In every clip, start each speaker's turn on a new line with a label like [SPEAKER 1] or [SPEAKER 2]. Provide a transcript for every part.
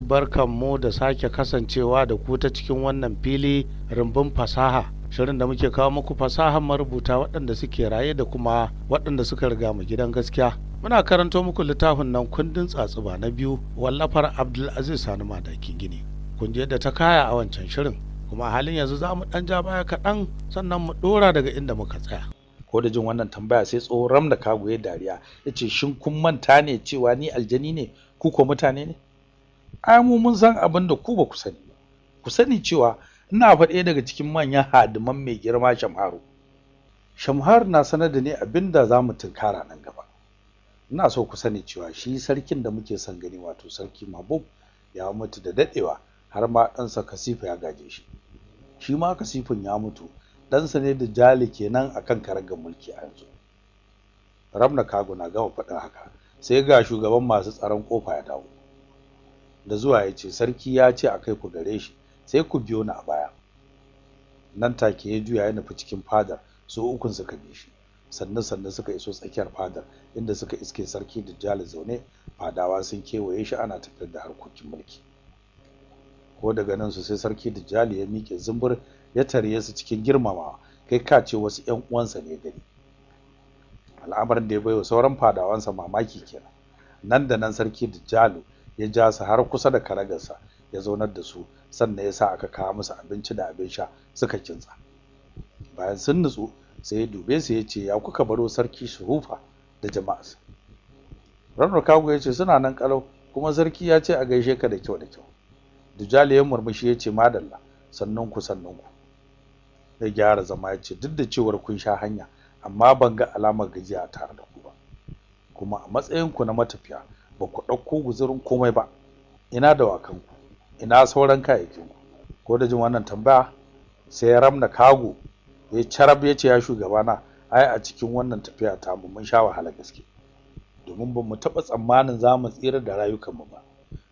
[SPEAKER 1] Barkanmu da sake kasancewa da ku ta cikin wannan fili, Rumbun Fasaha, shirin da muke kawo muku fasahar marubuta waɗanda suke raye da kuma waɗanda suka riga mu gidan gaskiya. Muna karanto muku littafin nan, Kundin Tsatsuba na Biyu, wallafar Abdulaziz Sani Madakin Gini. Kun je da ta kaya a wancan shirin, kuma a halin yanzu za mu ɗan ja baya kaɗan, sannan mu ɗora daga inda muka tsaya.
[SPEAKER 2] Ko da jin wannan tambaya, sai tsohon Ramna Kago ya dariya, ya ce, "Shin kun manta ne cewa ni aljani ne, ku ko mutane ne? Ai mu mun san abin da ku ba ku sani ba. Ku sani cewa ina faɗe daga cikin manyan hadiman mai girma Shamharu. Shamharu na sanar da ni abin da za mu tunkara nan gaba. Ina so ku sani cewa shi sarkin da muke son gani, wato Sarki Mahbub, ya mutu da dadewa, har ma ɗansa Kasifa ya gaje shi. Shi ma Kasifin ya mutu, ɗansa ne da Jali kenan akan karagar mulki a yanzu." Ramna Kago na gama faɗin haka, sai ga shugaban masu tsaron kofa ya dawo. Da zuwa ya ce, "Sarki ya ce a kai ku gare shi, sai ku biyo ni a baya." Nan take ya juya ya nufi cikin fadar, su ukun suka bi shi. Sannan sannan suka iso tsakiyar fadar, inda suka iske Sarki Dajjal zaune, fadawa sun kewaye shi ana tafiyar da harkokin mulki. Ko daga nan su, sai Sarki Dajjal ya miƙe zumbur ya tarye su cikin girmamawa, kai ka ce wasu ƴan uwansa ne gani. Al'amarin da ya baiwa sauran fadawansa mamaki kenan. Nan da nan Sarki Dajjal ya ja su har kusa da karagarsa, ya zaunar da su, sannan ya sa aka kawo musu abinci da abin sha, suka kintsa. Bayan sun nutsu, sai ya dube su ya ce, "Ya kuka baro Sarki Shurufa da jama'arsa?" Ramna Kago ya ce, "Suna nan kalau, kuma sarki ya ce a gaishe ka da kyau da kyau." Dujali ya murmushi ya ce, "Madalla, sannun ku, sannun ku." Ya gyara zama ya ce, "Duk da cewar kun sha hanya, amma ban ga alamar gajiya tare da ku ba. Kuma a matsayin ku na matafiya, ba ku ɗauko guzurin komai ba. Ina dawakan ku? Ina sauran kayayyakin ku?" Ko da jin wannan tambaya, sai Ramna Kago ya carab ya ce, "Ya shugabana, ai a cikin wannan tafiya ta mu mun sha wahala gaske, domin ba mu taɓa tsammanin za mu tsira da rayukanmu ba,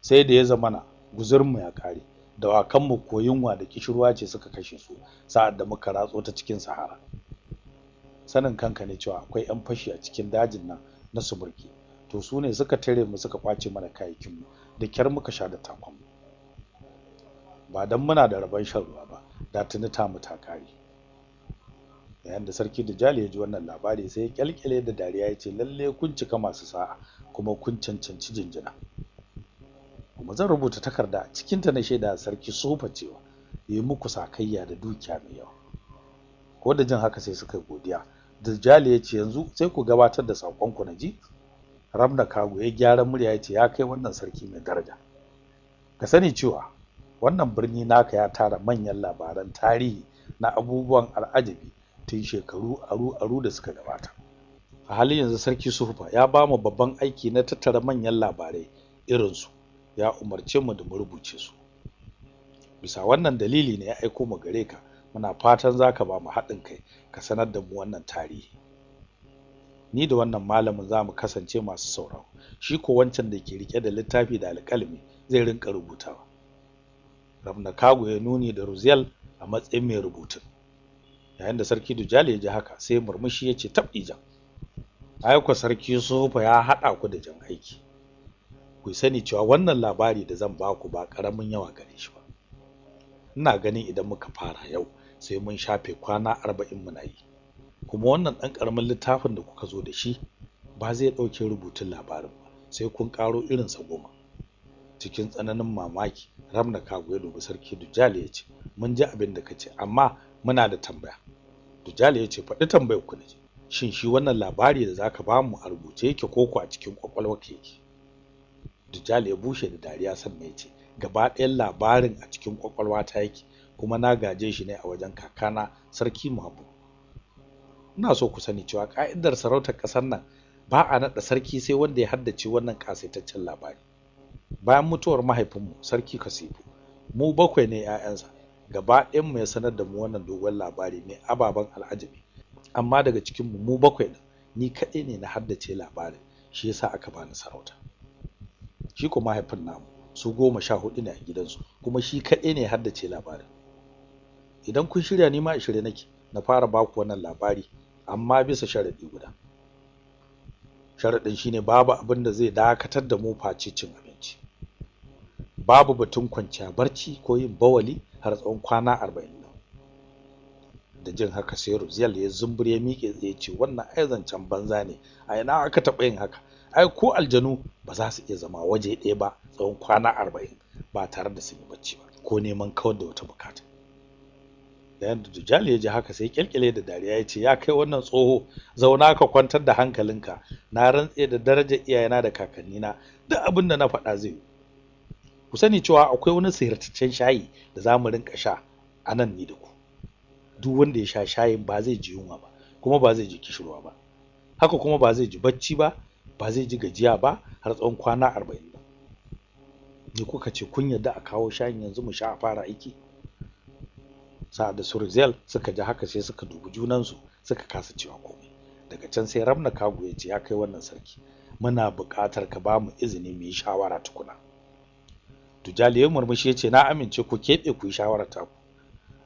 [SPEAKER 2] sai da ya zamana guzurinmu ya kare, dawakanmu ko yunwa da kishirwa ce suka kashe su sa'ad da muka ratso ta cikin sahara. Sanin kanka ne cewa akwai 'yan fashi a cikin dajin nan na Sumurki. To su ne suka tare mu, suka kwace mana kayayyakinmu, da kyar muka sha da takonmu. Ba dan muna da rabon shan ruwa ba, da tuni ta mu ta kare." Yayin da Sarki Dajjal ya ji wannan labari, sai ya kyalkyale da dariya ya ce, "Lalle kun cika masu sa'a, kuma kun cancanci jinjina. Kuma zan rubuta takarda a cikin ta na shaida Sarki Sufa cewa yi muku sakayya da dukiya mai yawa." Ko da jin haka, sai suka godiya. Dajjal ya ce, "Yanzu sai ku gabatar da sakon ku na ji." Ramna Kago ya gyara murya ya ce, "Ya kai wannan sarki mai daraja, ka sani cewa wannan birni naka ya tara manyan labaran tarihi na abubuwan al'ajabi tun shekaru aru aru da suka gabata. A halin yanzu Sarki Sufa ya ba mu babban aiki na tattara manyan labarai irinsu, ya umarce mu da mu rubuce su. Bisa wannan dalili ne ya aiko mu gare ka. Muna fatan zaka ba mu haɗin kai ka sanar da mu wannan tarihi. Ni da wannan malamin za mu kasance masu sauraro, shi ko wancan da ke rike da littafi da alƙalami zai rinka rubutawa." Ramna Kago ya nuni da Ruzel a matsayin mai rubutun. Yayin da Sarki Dujali ya ji haka, sai murmushi ya ce, "Tabɗijan, ai ko Sarki Sufa ya haɗa ku da jan aiki. Ku sani cewa wannan labari da zan baku ba ƙaramin yawa gare shi ba. Ina ganin idan muka fara yau, sai mun shafe kwana 40 muna yi. Kuma wannan ɗan ƙaramin littafin da kuka zo da shi ba zai ɗauke rubutun labarin ba, sai kun ƙaro irinsa 10." Cikin tsananin mamaki, Ramna Kago ya dubi Sarki Dujali ya ce, "Mun ji abin da kace, amma muna da tambaya." Dujali ya ce, "Faɗi tambayar ku naji." "Shin shi wannan labari da zaka ba mu a rubuce yake ko ko a cikin kwakwalwarka yake?" Dujali ya bushe da dariya, sannan ya ce, "Gaba ɗayan labarin a cikin kwakwalwata yake, kuma na gaje shi ne a wajen kakana Sarki Mabu. Ina so ku sani cewa ka'idar sarautar ƙasar nan, ba a naɗa sarki sai wanda ya haddace wannan ƙasaitaccen labari. Bayan mutuwar mahaifinmu Sarki Kasifu, mu 7 ne 'ya'yansa, gaba ɗayan mu ya sanar da mu wannan dogon labari mai ababen al'ajabi. Amma daga cikin mu mu 7 ɗin, ni kaɗai ne na haddace labarin, shi yasa aka bani sarauta. Shi ko mahaifin namu, su 14 ne a gidansu, kuma shi kaɗai ne ya haddace labarin. Idan kun shirya, ni ma a shirye nake na fara baku wannan labari, amma bisa sharaɗi guda. Sharaɗin shine babu abin da zai dakatar da mu face cin abinci." Babu batun kwanciya barci ko yin bawali har tsawon kwana 40. Da jin haka sai Ruziel ya zumbure ya miƙe tsaye ce wannan ai zancen banza ne, a ina aka taɓa yin haka? Ai ko aljanu ba za su iya zama waje ɗaya ba tsawon kwana 40 ba tare da sun yi bacci ba ko neman kawar da wata bukata. Da yanda Dujjal ya ji haka sai kyalkyale da dariya ya ce ya kai wannan tsoho, zauna ka kwantar da hankalinka, na rantse da darajar iyayena da kakannina, duk abin da na faɗa zai yi. Ku sani cewa akwai wani sihirtaccen shayi da za mu rinka sha a nan ni da ku. Duk wanda ya sha shayin ba zai ji yunwa ba, kuma ba zai ji kishirwa ba, haka kuma ba zai ji bacci ba, ba zai ji gajiya ba har tsawon kwana 40 ba. Ni kuka ce kun yarda a kawo shayin yanzu mu sha a fara aiki? Sa'ad da Surzel suka ji haka sai suka dubi junansu suka kasa cewa komai. Daga can sai Ramna Kago ya ce ya kai wannan sarki, muna buƙatar ka ba mu izini mu yi shawara tukuna. Dujjal ya murmushi ya ce na amince, ku keɓe ku yi shawara ta ku.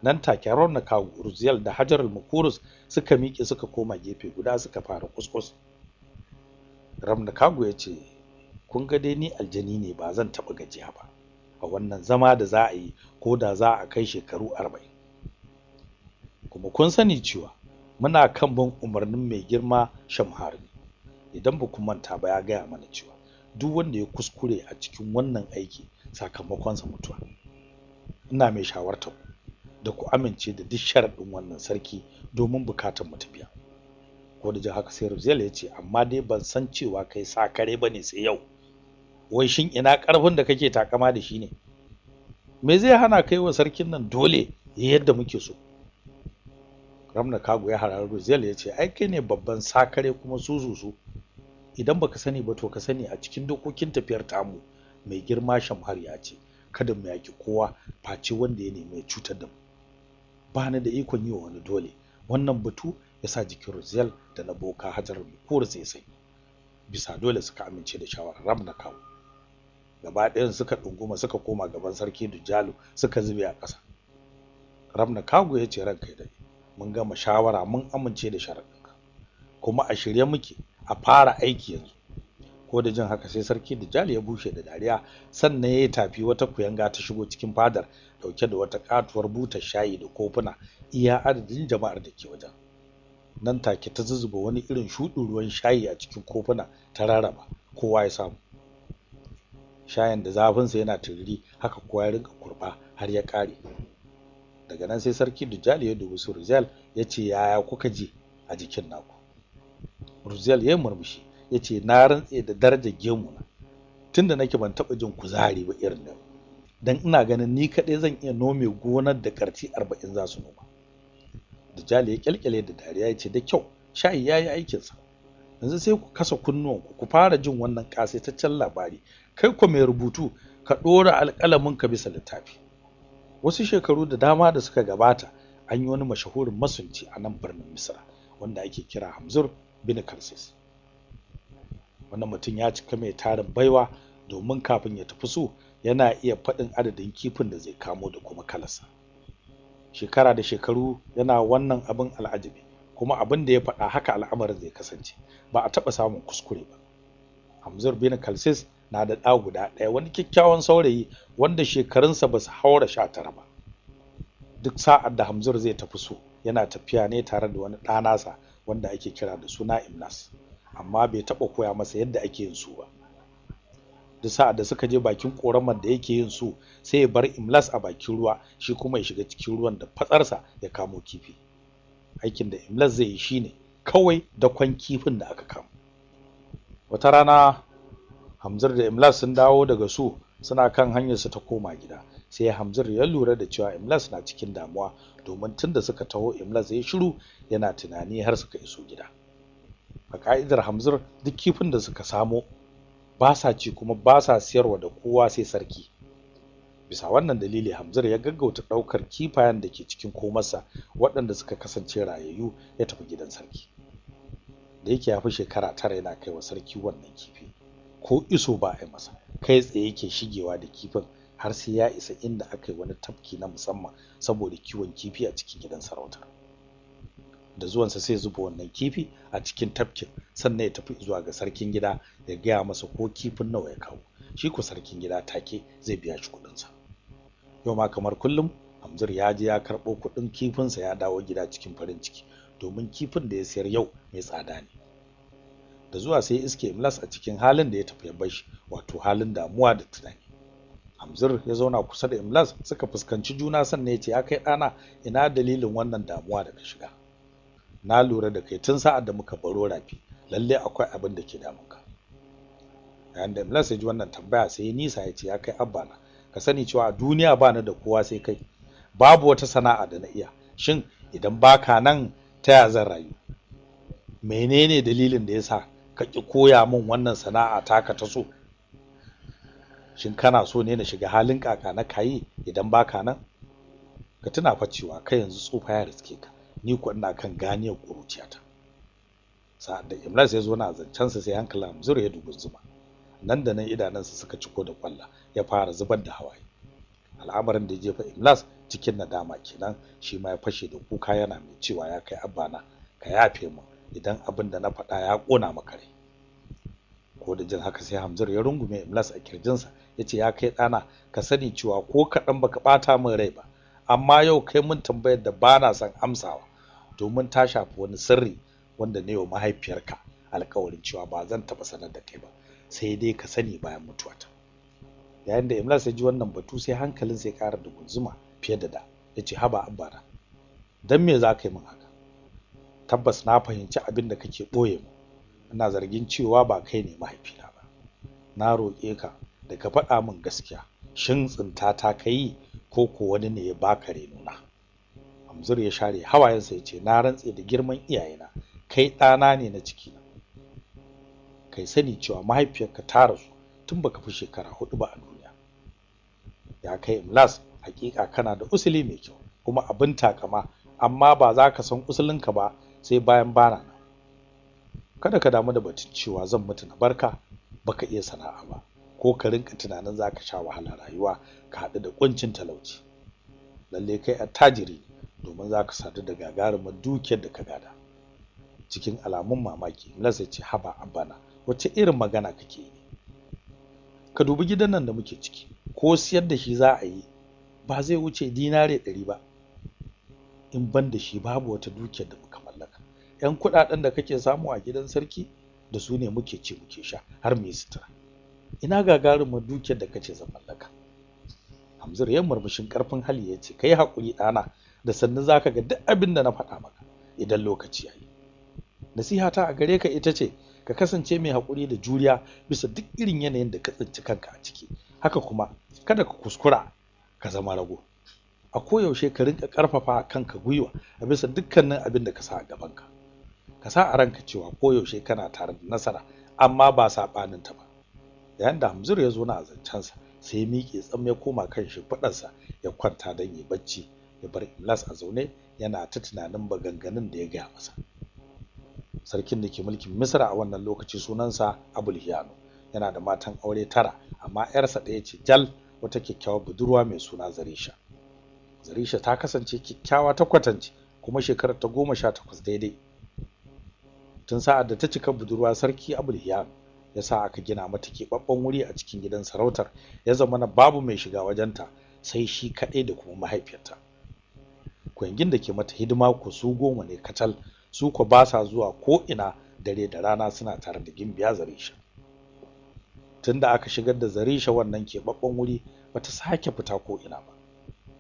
[SPEAKER 2] Nan take Ramna Kago, Ruziel da Hajar al-Mukurus suka miƙe suka koma gefe guda suka fara kuskus. Ramna Kago ya ce kun ga dai ni aljani ne, ba zan taɓa gajiya ba a wannan zama da za a yi, ko da za a kai shekaru 40. Kuma kun sani cewa muna kan bin umarnin mai girma Shamhar ne. Idan ba ku manta ba ya gaya mana cewa duk wanda ya kuskure a cikin wannan aiki sakamakonsa mutuwa. Ina mai shawartar ku da ku amince da duk sharaɗin wannan sarki domin bukatar mu tafiya. Ko da jin haka sai Ruziel ya ce amma dai ban san cewa kai sakare bane sai yau. Wai shin ina ƙarfin da kake takama da shi ne? Me zai hana kai wa sarkin nan dole yadda muke so? Ramna Kago ya harari Ruziel ya ce ai kai ne babban sakare kuma sususu. Idan baka sani ba to ka sani a cikin dokokin tafiyar tamu mai girma Shamhar ya ce kada mu yaki kowa face wanda ya nemi ya cutar da mu. Ba ni da ikon yi wa wani dole. Wannan batu ya sa jikin Ruziel da na boka Hajar Mukur sai sai bisa dole suka amince da shawarar Ramna Kago. Gaba ɗayan suka ɗunguma suka koma gaban sarki Dujjalu suka zube a ƙasa. Ramna Kago ya ce ranka ya daɗe, mun gama shawara, mun amince da sharaɗinka, kuma a shirye muke a fara aiki yanzu. Ko da jin haka sai sarki Dujjal ya bushe da dariya, sannan ya tafi. Wata kuyanga ta shigo cikin fadar dauke da wata katuwar butar shayi da kofuna iya adadin jama'ar da ke wajen. Nan take ta zuzzuba wani irin shuɗin ruwan shayi a cikin kofuna ta rarraba, kowa ya samu. Shayin da zafinsa yana tururi, haka kowa ya rinka kurba har ya ƙare. Daga nan sai sarki Dujjal ya dubi su Ruziel ya ce yaya kuka ji a jikin naku? Ruziel ya murmushi ya ce na rantse da darajar gemuna, tunda nake ban taɓa jin kuzari ba irin nan, dan ina ganin ni kaɗai zan iya nome gonar da ƙarti 40 za su noma. Dujjal ya kyalkyale da dariya ya ce da kyau, shayi yayi aikinsa. Yanzu sai ku kasa kunnuwanku ku fara jin wannan ƙasaitaccen labari. Kai ko mai rubutu ka ɗora alƙalamin ka bisa littafi. Wasu shekaru da dama da suka gabata an yi wani mashahurin masunci a nan birnin Misra wanda ake kira Hamzur bin Kalsis. Wannan mutum ya cika mai tarin baiwa, domin kafin ya tafi su yana iya faɗin adadin kifin da zai kamo da kuma kalarsa. Shekara da shekaru yana wannan abin al'ajabi, kuma abin da ya faɗa haka al'amarin zai kasance, ba a taɓa samun kuskure ba. Hamzur bin Kalsis na da ɗa guda ɗaya, wani kyakkyawan saurayi wanda shekarunsa ba su haura 19 ba. Duk sa'ad da Hamzur zai tafi su yana tafiya ne tare da wani ɗa nasa wanda ake kira da suna Imnas, amma bai taɓa koya masa yadda ake yin su ba. Duk sa'ad da suka je bakin ƙoramar da yake yin su, sai ya bar Imlas a bakin ruwa, shi kuma ya shiga cikin ruwan da fatsarsa ya kamo kifi. Aikin da Imlas zai yi shine kawai dakon kifin da aka kamo. Wata rana Hamzur da Imlas sun dawo daga su, suna kan hanyar su ta koma gida. Sai Hamzur ya lura da cewa Imlas na cikin damuwa, domin tunda suka taho Imlas ya shiru yana tunani har suka iso gida. A ka'idar Hamzur, duk kifin da suka samo ba sa ci kuma ba sa siyarwa da kowa sai sarki. Bisa wannan dalili Hamzur ya gaggauta ɗaukar kifayen da ke cikin komarsa waɗanda suka kasance rayayyu ya tafi gidan sarki. Da yake ya fi shekara 9 yana kai wa sarki wannan kifi, ko iso ba a yi masa, kai tsaye yake shigewa da kifin har sai ya isa inda aka yi wani tafki na musamman saboda kiwon kifi a cikin gidan sarautar. Da zuwansa sai zuba wannan kifi a cikin tafkin, sannan ya tafi zuwa ga sarkin gida ya gaya masa ko kifin nawa ya kawo. Shi ko sarkin gida take zai biya shi kuɗinsa. Yau ma kamar kullum Hamzur ya je ya karɓo kuɗin kifinsa ya dawo gida cikin farin ciki, domin kifin da ya sayar yau mai tsada ne. Da zuwa sai iske Imlas a cikin halin da ya tafi ya bar shi, wato halin damuwa da tunani. Hamzur ya zauna kusa da Imlas suka fuskanci juna, sannan ya ce, ya kai ɗana, ina dalilin wannan damuwa da ka shiga? Na lura da kai tun sa'ad da muka baro rafi, lalle akwai abin da ke damunka. Yayin da Imlas ya ji wannan tambaya sai ya nisa ya ce, ya kai abba na, ka sani cewa a duniya ba ni da kowa sai kai, babu wata sana'a da na iya. Shin idan baka nan ta ya zan rayu? Menene dalilin da yasa ka ki koya min wannan sana'a taka ta so? Shin kana so ne na shiga halin kaka na kayi idan baka nan? Ka tuna fa cewa kai yanzu tsufa ya riske ka, ni ko ina kan ganiyar ƙuruciyata. Sa'ad da Imlas ya zo na zancensa sai hankalin Hamzur ya dugunzuma. Nan da nan idanunsa suka ciko da kwalla, ya fara zubar da hawaye. Al'amarin da ya jefa Imlas cikin nadama kenan, shi ma ya fashe da kuka yana mai cewa, ya kai abbana, ka yafe min idan abin da na faɗa ya ƙona maka rai. Ko da jin haka sai Hamzur ya rungume Imlas a kirjinsa ya ce, ya kai ɗana, ka sani cewa ko kaɗan baka ɓata min rai ba, amma yau kai mun tambayar da bana son amsawa, domin ta shafi wani sirri wanda ne wa mahaifiyarka alƙawarin cewa ba zan taɓa sanar da kai ba, sai dai ka sani bayan mutuwata. Yayin da Imlas ya ji wannan batu sai hankalinsa ya ƙara dugunzuma fiye da da. Ya ce, haba abbana, dan me za ka yi min haka? Tabbas na fahimci abin da kake ɓoye mu. Ina zargin cewa ba kai ne mahaifina ba. Na roƙe ka da ka faɗa min gaskiya. Shin tsinta ta kai ko ko wani ne ya baka renuna? Hamzur ya share hawayensa ya ce, na rantse da girman iyayena, kai ɗana ne na cikina. Kai sani cewa mahaifiyarka ta rasu tun baka fi shekara 4 ba a duniya. Ya kai Imlas, hakika kana da usuli mai kyau kuma abin takama, amma ba za ka san usulinka ba sai bayan bana nan. Kada ka damu da batun cewa zan mutu na barka baka iya sana'a ba, ko ka rinka tunanin za ka sha wahalar rayuwa ka haɗu da kuncin talauci. Lalle kai attajiri domin za ka sadu da gagarumar dukiyar da ka gada. Cikin alamun mamaki Imlas ya ce, haba abbana, wace irin magana kake yi? Ka dubi gidan nan da muke ciki, ko siyar da shi za a yi ba zai wuce dinare 100 ba. In ban da shi babu wata dukiyar da muka mallaka. Yan kuɗaɗen da kake samu a gidan sarki da su ne muke ci muke sha har mu yi sutura. Ina gagarumar dukiyar da kace zan mallaka? Hamzur ya murmushin karfin hali ya ce, kai hakuri ɗana, da sannu zaka ga duk abin da na faɗa maka idan lokaci yayi. Nasihata a gare ka ita ce ka kasance mai hakuri da juriya bisa duk irin yanayin da ka tsinci kanka a ciki. Haka kuma kada ka kuskura ka zama rago. A koyaushe ka rinka karfafa kanka gwiwa a bisa dukkanin abin da ka sa a gabanka. Ka sa a ranka cewa koyaushe kana tare da nasara, amma ba saɓanin ta ba. Yayin da Hamzur ya zo na azancansa sai ya miƙe tsam ya koma kan shimfiɗarsa ya kwanta don ya bacci, ya bar Imlas a zaune yana ta tunanin maganganun da ya gaya masa. Sarkin da ke mulkin Misra a wannan lokaci sunansa Abul Hiyano. Yana da matan aure 9, amma 'yarsa ɗaya ce jal, wata kyakkyawar budurwa mai suna Zarisha. Zarisha ta kasance kyakkyawa ta kwatance, kuma shekarar ta 18 daidai. Tun sa'ad da ta cika budurwa, sarki Abul Hiyano ya sa aka gina mata keɓaɓɓen wuri a cikin gidan sarautar, ya zama na babu mai shiga wajenta sai shi kaɗai da kuma mahaifiyarta. Kuyangin da ke mata hidima ko su 10 ne kacal, su ko ba sa zuwa ko ina dare da rana, suna tare da gimbiya Zarisha. Tunda aka shigar da Zarisha wannan keɓaɓɓen wuri bata sake fita ko ina ba.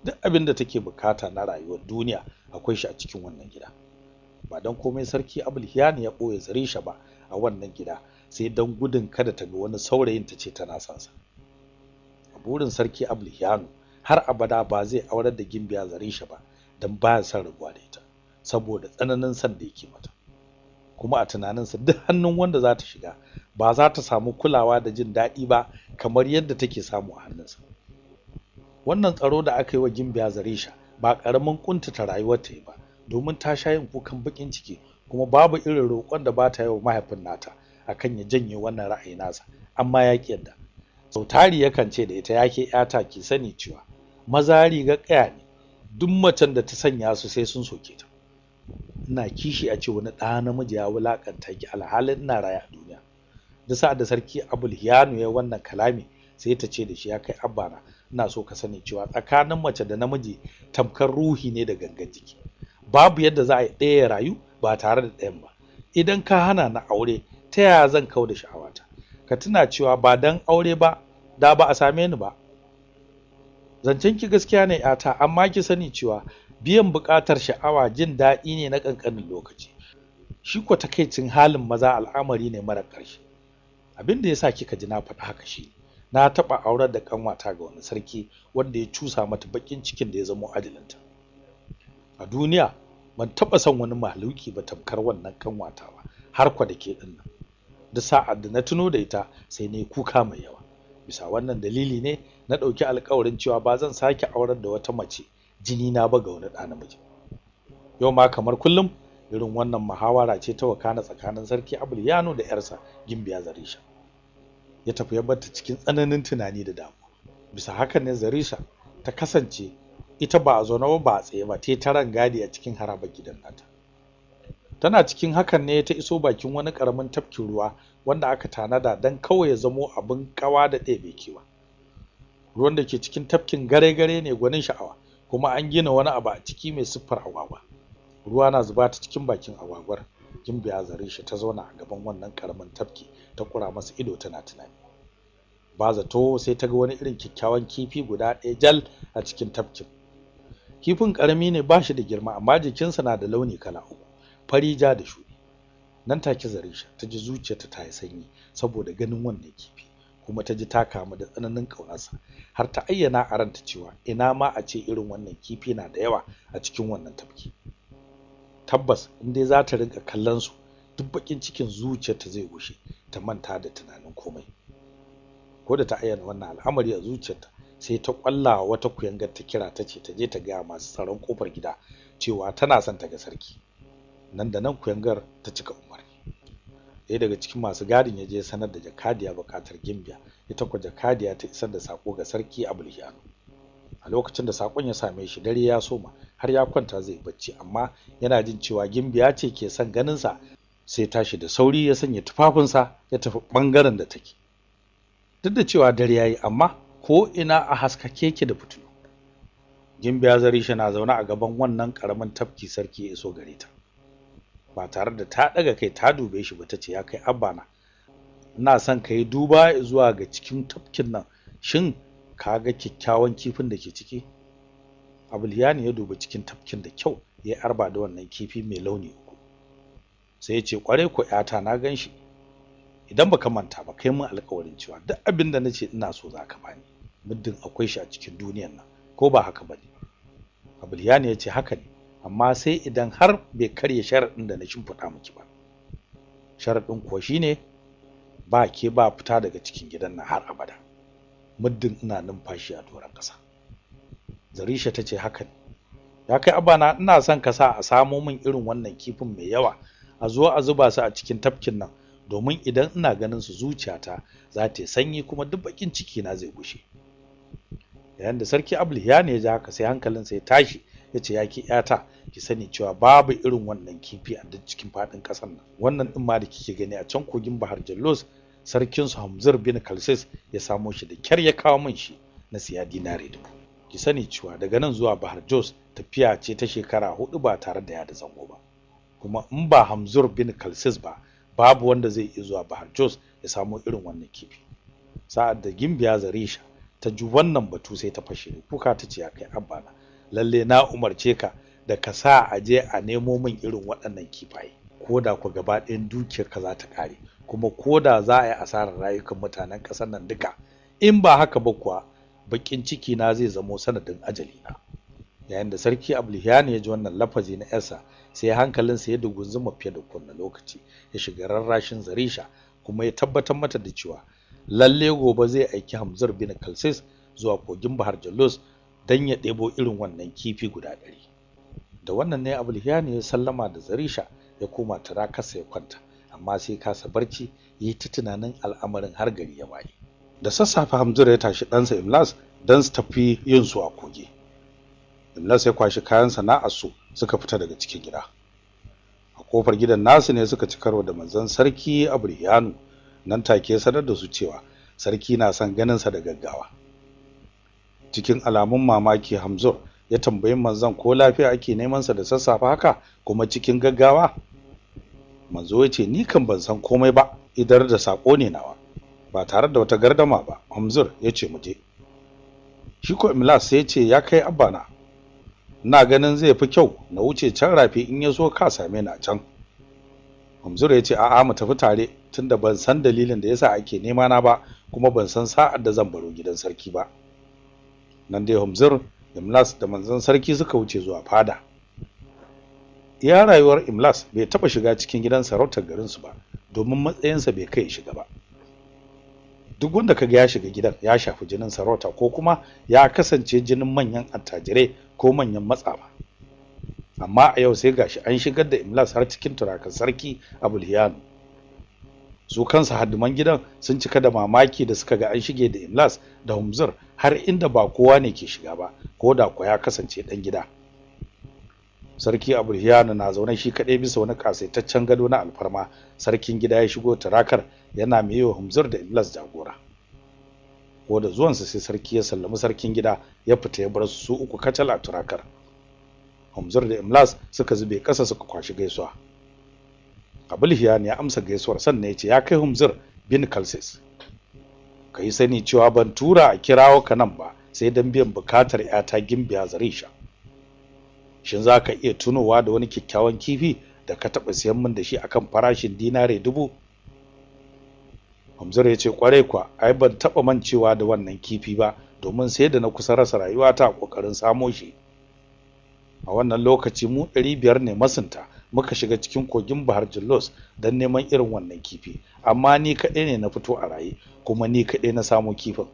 [SPEAKER 2] Duk abin da take bukata na rayuwar duniya akwai shi a cikin wannan gida. Ba don komai sarki Abul Hiyano ya ɓoye Zarisha ba a wannan gida, sai don gudun kada ta ga wani saurayin ta ce tana son sa. A burin sarki Abul Hiyano har abada ba zai aurar da gimbiya Zarisha ba, don baya son rabuwa da ita saboda tsananin son da yake mata. Kuma a tunaninsa duk hannun wanda za ta shiga ba za ta samu kulawa da jin daɗi ba kamar yadda take samu a hannunsa. Wannan tsaro da aka yi wa gimbiya Zarisha ba ƙaramin kuntata rayuwarta ba, domin ta sha yin kukan bakin ciki, kuma babu irin roƙon da ba ta yi wa mahaifin nata akan ya janye wannan ra'ayi nasa, amma ya ƙi yadda. Sau tari yakan ce da ita, yake ƴata, ki sani cewa maza riga ƙaya ne, duk macen da ta sanya su sai sun soke ta. Ina kishi a ce wani ɗa namiji ya wulakanta ki alhalin ina raye a duniya. Duk sa'ad da sarki Abul Hiyanu ya wannan kalami, sai ta ce da shi, ya kai abbana, ina so ka sani cewa tsakanin mace da namiji tamkar ruhi ne da gangan jiki. Babu yadda za a yi ɗaya ya rayu ba tare da ɗayan ba. Idan ka hana na aure, ta yaya zan kau da sha'awata? Ka tuna cewa ba dan aure ba da ba a same ni ba. Zancen ki gaskiya ne yata, amma ki sani cewa biyan buƙatar sha'awa jin daɗi ne na ƙanƙanin lokaci. Shi ko takaicin halin maza al'amari ne mara ƙarshe. Abin da yasa kika ji na faɗa haka shi, na taɓa aurar da ƙanwata ga wani sarki wanda ya cusa mata baƙin cikin da ya zamo ajalinta. A duniya ban taɓa son wani mahaluki ba tamkar wannan ƙanwata ba, har kwa da ke ɗin nan. Duk sa'ad da na tuno da ita sai na yi kuka mai yawa. Bisa wannan dalili ne na ɗauki alƙawarin cewa ba zan sake aurar da wata mace jini na ba ga wani ɗa namiji. Yau ma kamar kullum irin wannan muhawara ce ta wakana tsakanin sarki Abul Hiyanu da yarsa Gimbiya Zarisha. Ya tafi ya barta cikin tsananin tunani da damuwa. Bisa hakan ne Zarisha ta kasance ita ba a zaune ba ba a tsaye ba, ta taran gadi a cikin harabar gidan nata. Tana cikin hakan ne ta iso bakin wani karamin tafkin ruwa wanda aka tanada dan kawai ya zamo abin kawa da ɗebe kewa. Ruwan da ke cikin tafkin gare-gare ne gwanin sha'awa, kuma an gina wani abu a ciki mai siffar agwagwa. Ruwa na zuba ta cikin bakin agwagwar. Gimbiya Zarisha ta zauna a gaban wannan karamin tafki ta kura masa ido tana tunani. Ba zato sai ta ga wani irin kyakkyawan kifi guda ɗaya jal a cikin tafkin. Kifin karami ne, ba shi da girma, amma jikinsa na da launi kala uku, fari, ja da shuɗi. Nan take Zarisha ta ji zuciyarta ta yi sanyi saboda ganin wannan kifi, kuma ta ji ta kamu da tsananin ƙaunarsa, har ta ayyana a ranta cewa ina ma a ce irin wannan kifi na da yawa a cikin wannan tafki. Tabbas in dai za ta rinka kallon su, duk bakin cikin zuciyarta zai gushe, ta manta da tunanin komai. Ko da ta ayyana wannan al'amari a zuciyarta, sai ta kwalla wata kuyangar ta kira ta ce ta je ta ga masu tsaron kofar gida cewa tana son ta ga sarki. Nan da nan kuyangar ta cika umarni. Ɗaya daga cikin masu gadin ya je sanar da jakadiya buƙatar Gimbiya, ita ko jakadiya ta isar da sako ga sarki Abul Hiyanu. A lokacin da sakon ya same shi, dare ya soma har ya kwanta zai bacci, amma yana jin cewa Gimbiya ce ke son ganin sa, sai tashi da sauri ya sanya tufafinsa ya tafi bangaren da take. Duk da cewa dare yayi, amma ko ina a haskake yake da fitilu. Gimbiya Zarisha na zaune a gaban wannan karamin tafki, sarki ya iso gare ta. Ba tare da ta daga kai ta dube shi ba, tace, ya kai abbana, ina son ka yi duba zuwa ga cikin tafkin nan, shin ka ga kyakkyawan kifin da ke ciki? Abul Hiyani ya dubi cikin tafkin da kyau, ya arba da wannan kifi mai launi uku. Sai ya ce, kware ko yata, na ganshi. Idan baka manta ba, kai mun alƙawarin cewa duk abin da nace ina so zaka bani, muddin akwai shi a cikin duniyar nan, ko ba haka bane? Abul Hiyani ya ce, haka ne, amma sai idan har bai karya sharadin da na shimfiɗa miki ba. Sharadin kuwa shine ba ke ba fita daga cikin gidan nan har abada, muddin ina numfashi a doron ƙasa. Zarisha ta ce, haka ne, ya kai abana, ina son ka sa a samo min irin wannan kifin mai yawa, a zo a zuba su a cikin tafkin nan, domin idan ina ganin su zuciyata za ta yi sanyi kuma duk bakin ciki na zai gushe. Yayin da sarki Abul Hiyani ya ji haka, sai hankalinsa ya tashi, ya ce, ya ki yata, ki sani cewa babu irin wannan kifi a duk cikin fadin ƙasar nan. Wannan din ma da kike gani a can kogin Bahar Jallos, sarkin su Hamzur bin Kalsis ya samo shi da kyar ya kawo min shi na siya dinare 1000. Ki sani cewa daga nan zuwa Bahar Jos tafiya ce ta shekara 4 ba tare da yada zango ba, kuma in ba Hamzur bin Kalsis ba, babu wanda zai iya zuwa Bahar Jos ya samo irin wannan kifi. Sa'ad da Gimbiya Zarisha ta ji wannan batu, sai ta fashe da kuka, ta ce, ya kai abbana, lalle na umarce ka da ka sa a je a nemo min irin waɗannan kifaye, ko da ku gaba ɗayan dukiyar ka za ta ƙare, kuma ko da za a yi asarar rayukan mutanen ƙasar nan duka. In ba haka ba kuwa, baƙin ciki na zai zamo sanadin ajali na. Yayin da sarki Abul Hiyani ya ji wannan lafazi na yarsa, sai hankalinsa ya dugunzuma fiye da kowane lokaci, ya shiga rarrashin Zarisha, kuma ya tabbatar mata da cewa lalle gobe zai aiki Hamzur bin Kalsis zuwa kogin Bahar Jallos dan ya ɗebo irin wannan kifi guda 100. Da wannan ne Abul Hiyani ya sallama da Zarisha, ya koma turakarsa ya kwanta, amma sai kasa barci, yi ta tunanin al'amarin har gari ya waye. Da sassafe Hamzur ya tashi ɗansa Imlas dan su tafi yin su a kogi. Imlas ya kwashi kayan sana'ar su suka fita daga cikin gida. A kofar gidan nasu ne suka ci karo da manzon sarki Abriyanu. Nan take sanar da su cewa sarki na son ganin sa da gaggawa. Cikin alamun mamaki Hamzur ya tambayi manzon ko lafiya ake neman sa da sassafe haka kuma cikin gaggawa. Manzo ya ce ni kan ban san komai ba, idar da sako ne nawa. Ba tare da wata gardama ba, Hamzur ya ce mu je. Shi ko Imlas sai ya ce ya kai abbana, ina ganin zai fi kyau na wuce can rafi, in ya so ka same ni a can. Hamzur ya ce a'a, mu tafi tare, tunda ban san dalilin da yasa ake nema na ba, kuma ban san sa'ar da zan baro gidan sarki ba. Nan dai Hamzur, Imlas da manzon sarki suka wuce zuwa fada. Iya rayuwar Imlas bai taba shiga cikin gidan sarautar garin su ba, domin matsayinsa bai kai shiga ba. Duk wanda kaga ya shiga gidan ya shafi jinin sarauta ko kuma ya kasance jinin manyan attajirai ko manyan matsafa. Amma a yau sai gashi an shigar da Imlas har cikin turakan sarki Abulhiyanu. Su kansu haddiman gidan sun cika da mamaki da suka ga an shige da Imlas da Humzur har inda ba kowa ne ke shiga ba, ko da ko ya kasance dan gida. Sarki Abulhiyanu na zaune shi kaɗai bisa wani kasaitaccen gado na alfarma. Sarkin gida ya shigo turakar yana mai yi wa Humzur da Imlas jagora. Ko da zuwansa sai sarki ya sallami sarkin gida ya fita ya bar su uku kacal a turakar. Humzur da Imlas suka zube ƙasa suka kwashi gaisuwa. Abulhiyanu ya amsa gaisuwar sannan ya ce ya kai Humzur bin Kalsis, ka yi sani cewa ban tura a kirawo ka nan ba sai don biyan bukatar 'yata Gimbiya Zarisha. Shin za ka iya tunowa da wani kyakkyawan kifi da ka taɓa siyan min da shi akan farashin dinare 1000? Hamzur ya ce kwarai kuwa, ai ban taɓa mancewa da wannan kifi ba, domin sai da na kusa rasa rayuwata a ƙoƙarin samo shi. A wannan lokaci mu 500 ne masunta muka shiga cikin kogin Bahar Jallos don neman irin wannan kifi, amma ni kaɗai ne na fito a raye, kuma ni kaɗai na samo kifin.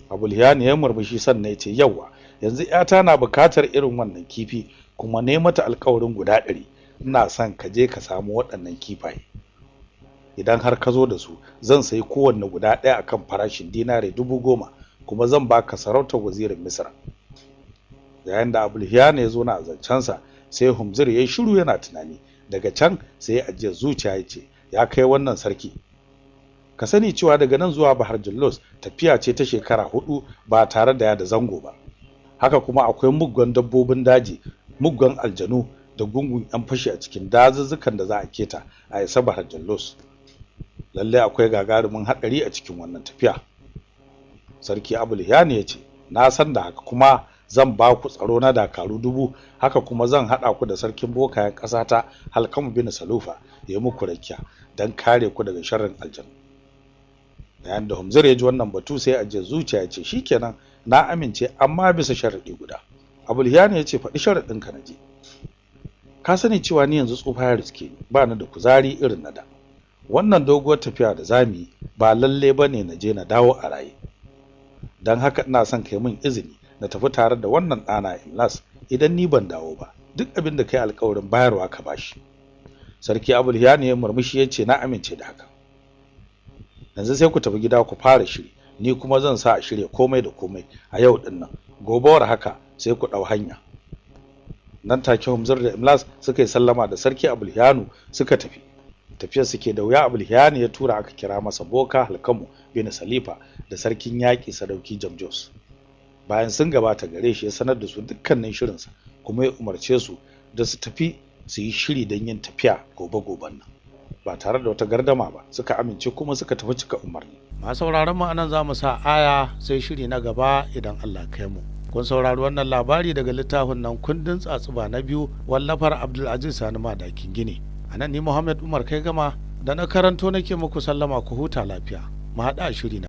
[SPEAKER 2] Abulhiyanu ya murmushi sannan ya ce yawwa, yanzu 'yata na bukatar irin wannan kifi, kuma ne mata alƙawarin guda 100. Ina son ka je ka samu waɗannan kifaye. Idan har ka zo da su, zan sayi kowanne guda ɗaya akan farashin dinare 10,000, kuma zan baka sarautar wazirin Misra. Yayin da Abulhiyanu ya zo na zancensa, sai Humzur ya yi shiru yana tunani. Daga can sai ya ajiye zuciya ya ce ya kai wannan sarki, ka sani cewa daga nan zuwa Bahar Jallos tafiya ce ta shekara 4 ba tare da ya da zango ba. Haka kuma akwai muggan dabbobin daji, muggan aljanu da gungun yan fashi a cikin dazuzzukan da za a keta a isa Bahar Jallos. Lalle akwai gagarumin haɗari a cikin wannan tafiya. Sarki Abulhiyanu ya ce na san da haka, kuma zan ba ku tsaro na dakaru 1000, haka kuma zan haɗa ku da sarkin bokayen ƙasata Halkamu bin Salufa ya muku rakiya don kare ku daga sharrin aljanu. Yayin da Humzur ya ji wannan batu sai a je zuciya ya ce shikenan, na amince, amma bisa sharaɗi guda. Abulhiyanu ya ce faɗi sharaɗinka na ji. Ka sani cewa ni yanzu tsufa ya riske ni, ba ni da kuzari irin na da. Wannan doguwar tafiya da zamu yi ba lalle bane na je na dawo a raye. Don haka ina son kai min izini na tafi tare da wannan ɗana Imlas. Idan ni ban dawo ba, duk abin da kai alƙawarin bayarwa ka bashi. Sarki Abulhiyanu ya murmushi ya ce na amince da haka. Yanzu sai ku tafi gida ku fara shiri, ni kuma zan sa a shirya komai da komai a yau din nan. Gobewar haka sai ku ɗau hanya. Nan take Humzur da Imlas suka yi sallama da sarki Abulhiyanu suka tafi. Tafiyar suke da wuya, Abulhiyanu ya tura aka kira masa boka Halkamu bin Salifa da sarkin yaƙi Sadauki Jamjos. Bayan sun gabata gare shi ya sanar da su dukkanin shirinsa, kuma ya umarce su da su tafi su yi shiri don yin tafiya gobe-goben nan. Ba tare da wata gardama ba suka amince kuma suka tafi cika umarni.
[SPEAKER 1] Masu sauraron mu anan za mu sa aya sai shiri na gaba idan Allah kai mu. Kun saurari wannan labari daga littafin nan kundin tsatsuba na 2, wallafar Abdulaziz Sani Madakin Gini. Anan ni Muhammad Umar kai gama da na karanto nake muku sallama, ku huta lafiya. Mu haɗa shiri na